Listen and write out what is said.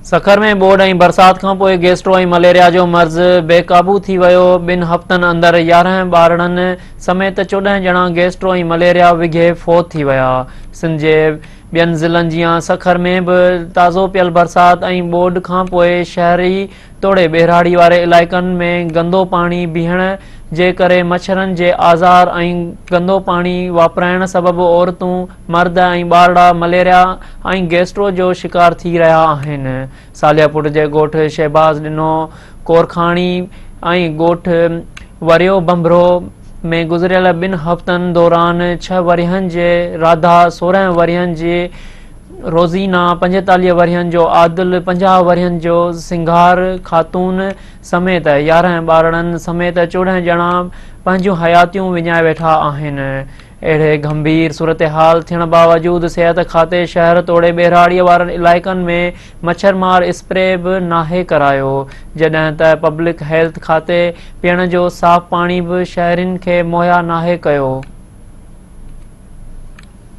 سکر ۾ ٻوڏ ۽ برسات کانپوء گيسٽرو ۽ مليريا جو مرض بي قابو ٿي ويو، ٻن هفتن اندر 11 ٻارڙن سميت 14 ڄڻا گيسٽرو ۽ مليريا وگهي فوت ٿي ويا. سنڌ جي ٻين ضلعن جيان سکر ۾ به تازو پيل برسات ۽ ٻوڏ کانپوء شهري توڙي ٻهراڙي واري علائقن ۾ گندو پاڻي بيهڻ جي ڪري مڇرن جي آزار ۽ گندو پاڻي واپرائڻ سبب عورتون، مرد ۽ ٻارڙا مليريا ۽ گيسٽرو جو شڪار ٿي رهيا آهن. صالح پٽ جي ڳوٺ شهباز ڏنو ڪورکاڻي ۽ ڳوٺ وريو ڀنڀرو ۾ گذريل ٻن هفتن دوران ڇهه ورهين جي راڌا، 16 ورهين جي روزينا، 45 ورهين جو عادل، 50 ورهين جو سنگهار خاتون سميت 11 ٻارڙن سميت 14 ڄڻا پنهنجون حياتيون وڃائي ويٺا آهن. اهڙي گنڀير صورتحال ٿيڻ باوجود صحت کاتي شهر توڙي ٻهراڙيء وارن علائقن ۾ مڇر مار اسپري به ناهي ڪرايو، جڏهن ته پبلڪ هيلٿ کاتي پيئڻ جو صاف پاڻي به شهرين کي مهيا ناهي ڪيو.